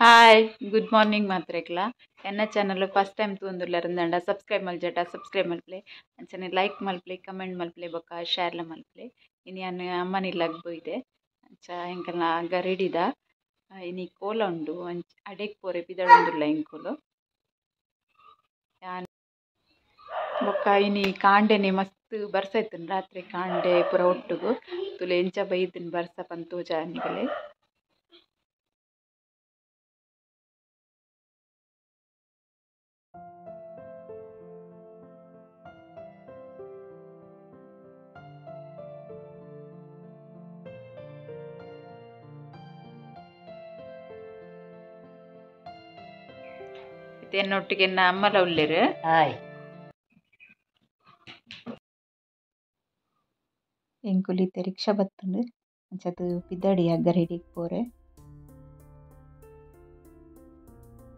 Hi good morning ಮಾತ್ರೆಕ್ಲ ಎನ್ನ channel first time ತೂಂದುಲ್ಲರಿಂದಂಡ subscribe ಮಲ್ಜಟ subscribe ಮಲ್ಪ್ಲೆ ಅಂಚನೆ like ಮಲ್ಪ್ಲೆ comment ಮಲ್ಪ್ಲೆ ಬೊಕ್ಕ ಶೇರ್ಲ ಮಲ್ಪ್ಲೆ ಇನಿ ಯಾನ್ ಅಮ್ಮನಿಲ್ಲಗ್ ಪೋಯಿದೆ ಅಂಚ ಎಂಕಲ್ನ ಗರಿಡಿದ ಇನಿ ಕೋಲ ಉಂಡು ಅಂಚ ಅಡೆಕ್ ಪೋರೆ ಪಿದಡೊಂದುಲ್ಲ ಎಂಕುಲು ಯಾನ್ ಬೊಕ್ಕ ಇನಿ ಕಾಂಡೆನೆ ಮಸ್ತ್ ಬರ್ಸ ಇತ್ತುಂಡು ರಾತ್ರಿ ಕಾಂಡೆ ಪೂರ ಒಟ್ಟುಗು ತುಲೆ ಎಂಚ ಬೈದಿನ ಬರ್ಸ ಪಂದ್ ತೋಜ ನಿಗಲೆ ಎನ್ನೊಟ್ಟಿಗೆ ಅಮ್ಮಲ ಉಲ್ಲೇರು. ಹಾಯ್ ಎಂಕುಲು ಇತ್ತೆ ರಿಕ್ಷಾ ಬತ್ತುಂಡು ಅಂಚದ ಪಿದಡಿ ಗರಿಡಿಗ್ ಪೋರೆ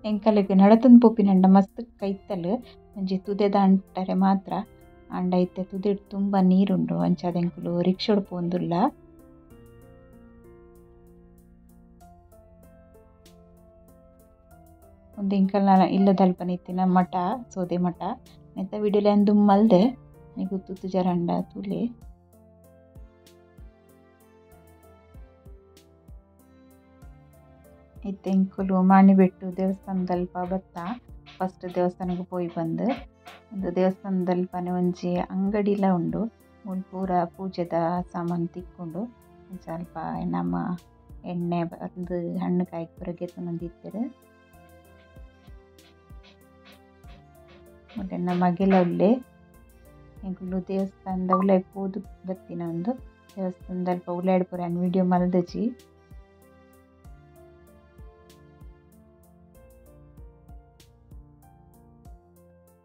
ಎಂಕಲೆಗ್ ನಡತೊಂದು ಪೋಪಿನಂಡ ಮಸ್ತ್ ಕೈತಲ್ ಒಂಜಿ ತುದೆ ದಾಂಟರೆ ಮಾತ್ರ ಆಂಡ ಇತ್ತೆ ತುದೆಡ್ ತುಂಬ ನೀರುಂಡು ಅಂಚಾದ್ ಎಂಕುಲು ರಿಕ್ಷಾಡ್ ಪೋವೊಂದುಲ್ಲ. ಒಂದು ಎಂಕಲ್ನ ಇಲ್ಲದಲ್ಪನೆ ಇತ್ತಿನ ಮಠ ಸೋದೆ ಮಠ ನೆತ್ತ ವಿಡಿಯೋಲೆ ಅಂದು ಮಲ್ದೆ ನಿಗು ತುತ್ತು ಜರಂಡ ತೂಲೆ. ಇತ್ತೆ ಎಂಕುಲು ಮಾಣಿಬೆಟ್ಟು ದೇವಸ್ಥಾನದಲ್ಪ ಬತ್ತ ಫಸ್ಟ್ ದೇವಸ್ಥಾನಕ್ಕೆ ಪೋಯಿ ಬಂದು ಒಂದು ದೇವಸ್ಥಾನದಲ್ಪನೆ ಒಂಜಿ ಅಂಗಡಿಲ ಉಂಡು ಮೂಲು ಪೂರ ಪೂಜೆದ ಸಾಮಾನು ತಿಕ್ಕೊಂಡು ಸ್ವಲ್ಪ ನಮ್ಮ ಎಣ್ಣೆ ಬಂದು ಹಣ್ಣು ಕಾಯಿ ಪೂರ ಗೆತ್ತೊಂದಿತ್ತೆರ್. ಮತ್ತೆ ನಮ್ಮ ಮಗೆಲ ಉಲ್ಲೆ ಎಂಕುಲು ದೇವಸ್ಥಾನದ ಉಲಾಯಿ ಪೋದು ಬತ್ತಿನ ಒಂದು ದೇವಸ್ಥಾನದಲ್ಪ ಉಲಾಯ್ಡ್ ಪೂರ ಯಾನ್ ವಿಡಿಯೋ ಮಲ್ದಜಿ.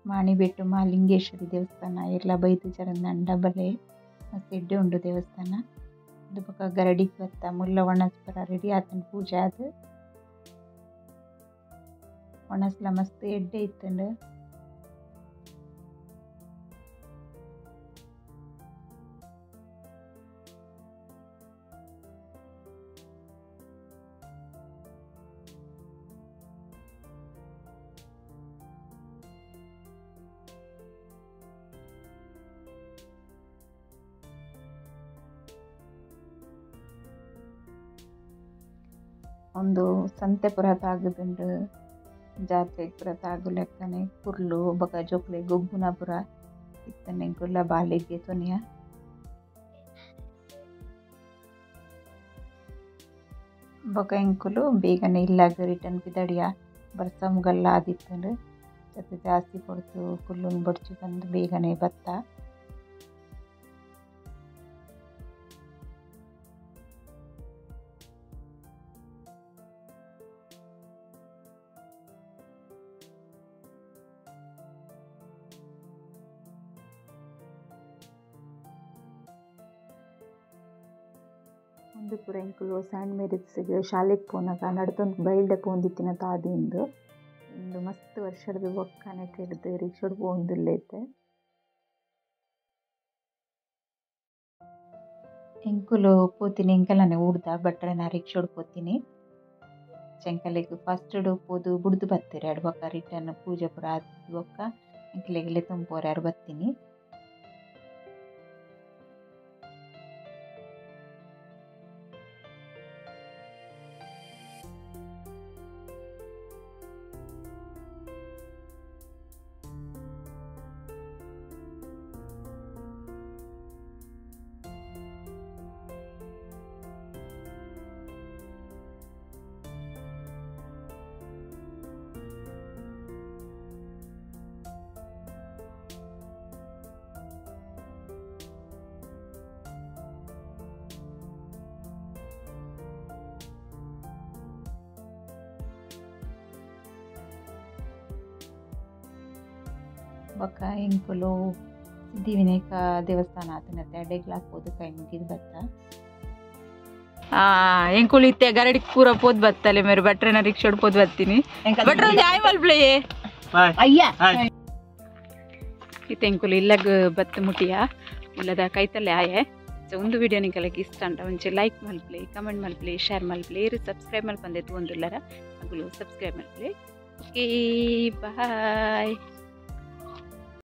ಮಾಣಿಬೆಟ್ಟು ಮಹಾಲಿಂಗೇಶ್ವರಿ ದೇವಸ್ಥಾನ ಎಲ್ಲ ಬೈದು ಜರಂದಂಡ ಬಲೆ ಮಸ್ತ್ ಎಡ್ಡೆ ಉಂಡು ದೇವಸ್ಥಾನ. ಅದು ಬೊಕ ಗರಡಿಗ್ ಬತ್ತ ಮುಲ್ಲ ಒಣಸ್ ಪೂರ ರೆಡಿ ಆತುಂಡು ಪೂಜೆ ಆದ್ ಒಣಸ್ಲ ಮಸ್ತ್ ಎಡ್ಡೆ ಇತ್ತುಂಡು. ಒಂದು ಸಂತೆ ಪೂರ ತಾಗುದುಂಡು ಜಾತ್ರೆ ಪೂರ ತಾಗು ಲೆಕ್ಕನೆ ಕುರ್ಲು ಬೊಕ ಜೋಕ್ಲೆ ಗೊಬ್ಬುನ ಪೂರ ಇತ್ತುಂಡು ಎಂಕುಲ್ಲ ಬಾಲೆಗ್ ಗೆತೊನಿಯ. ಬೊಕ ಎಂಕುಲು ಬೇಗನೆ ಇಲ್ಲಗ್ ರಿಟರ್ನ್ ಪಿದಡಿಯ ಬರ್ಸ ಮುಗಲ್ಲ ಆದಿತ್ತುಂಡು ಜೊತೆ ಜಾಸ್ತಿ ಪೊರ್ತು ಕುಲ್ಲುನ್ ಬೊಡ್ಚಿ ಪಂದ್ ಬೇಗನೆ ಬತ್ತ. ಒಂದು ಪೂರ ಎಂಕುಲು ಸ್ಯಾಂಡ್ ಮೇರಿಸ್ಗ್ ಶಾಲೆಗ್ ಪೋನಗ ನಡತೊಂದು ಬೈಲ್ಡೆ ಪೋವೊಂದಿತ್ತಿನ ತಾದಿ ಉಂದು ಉಂದು ಮಸ್ತ್ ವರ್ಷಡ್ದ್ ಬೊಕ್ಕ ನೆಟ್ಟ್ ಹಿಡ್ದು ರಿಕ್ಷಾಡ್ ಪೋವೊಂದುಲ್ಲೆ ಇತ್ತೆ. ಎಂಕುಲು ಪೋತಿನಿ ಎಂಕಲ್ನ ಊರ್ದ ಭಟ್ರೆನ ರಿಕ್ಷಾಡ್ ಪೋತಿನಿ ಎಂಕಲೆಗ್ ಫಸ್ಟ್ ಪೋದು ಬುಡ್ದು ಬತ್ತೆರ್ ಅಡ್ ಬೊಕ್ಕ ರಿಟರ್ನ್ ಪೂಜೆ ಪೂರ ಆದ್ ಬೊಕ್ಕ ಎಂಕಲೆಗ್ ಲೆತೊಂದು ಪೋರೆ ಬತ್ತಿನಿ. ಬೊಕ್ಕ ಎಂಕುಲು ಸಿದ್ಧಿವಿನಾಯಕ ದೇವಸ್ಥಾನ ಆತನತ್ತೆ ಅಡೆಗ್ಲ ಪೋದು ಕೈ ಮುಗಿದು ಬತ್ತ. ಎಂಕುಲು ಇತ್ತೆ ಗರಡಿಗ್ ಪೂರ ಪೋದು ಬತ್ತಲೆ ಮೇರು ಭಟ್ರೆನ ರಿಕ್ಷಾಡ್ ಪೋದು ಬತ್ತೀನಿ ಭಟ್ರೆ ಒಂಜಿ ಹಾಯ್ ಮಲ್ಪ್ಲೆಯೇ ಅಯ್ಯ. ಇತ್ತೆ ಎಂಕುಲು ಇಲ್ಲಗ್ ಬತ್ತ ಮುಟಿಯ ಇಲ್ಲದ ಕೈತಲ್ಲೆ ಆಯೆ. ಸೊ ಒಂದು ವಿಡಿಯೋ ನಿಕಲೆಗ್ ಇಷ್ಟ ಅಂಡ ಒಂಚೆ ಲೈಕ್ ಮಲ್ಪಲೆ, ಕಮೆಂಟ್ ಮಲ್ಪಲೆ, ಶೇರ್ ಮಲ್ಪಲೆ. ಏರು ಸಬ್ಸ್ಕ್ರೈಬ್ ಮಲ್ಪಂದೆ ತೂವೊಂದುಲ್ಲರ ಅಗುಲು ಸಬ್ಸ್ಕ್ರೈಬ್ ಮಲ್ಪಲೆ. Okay, bye.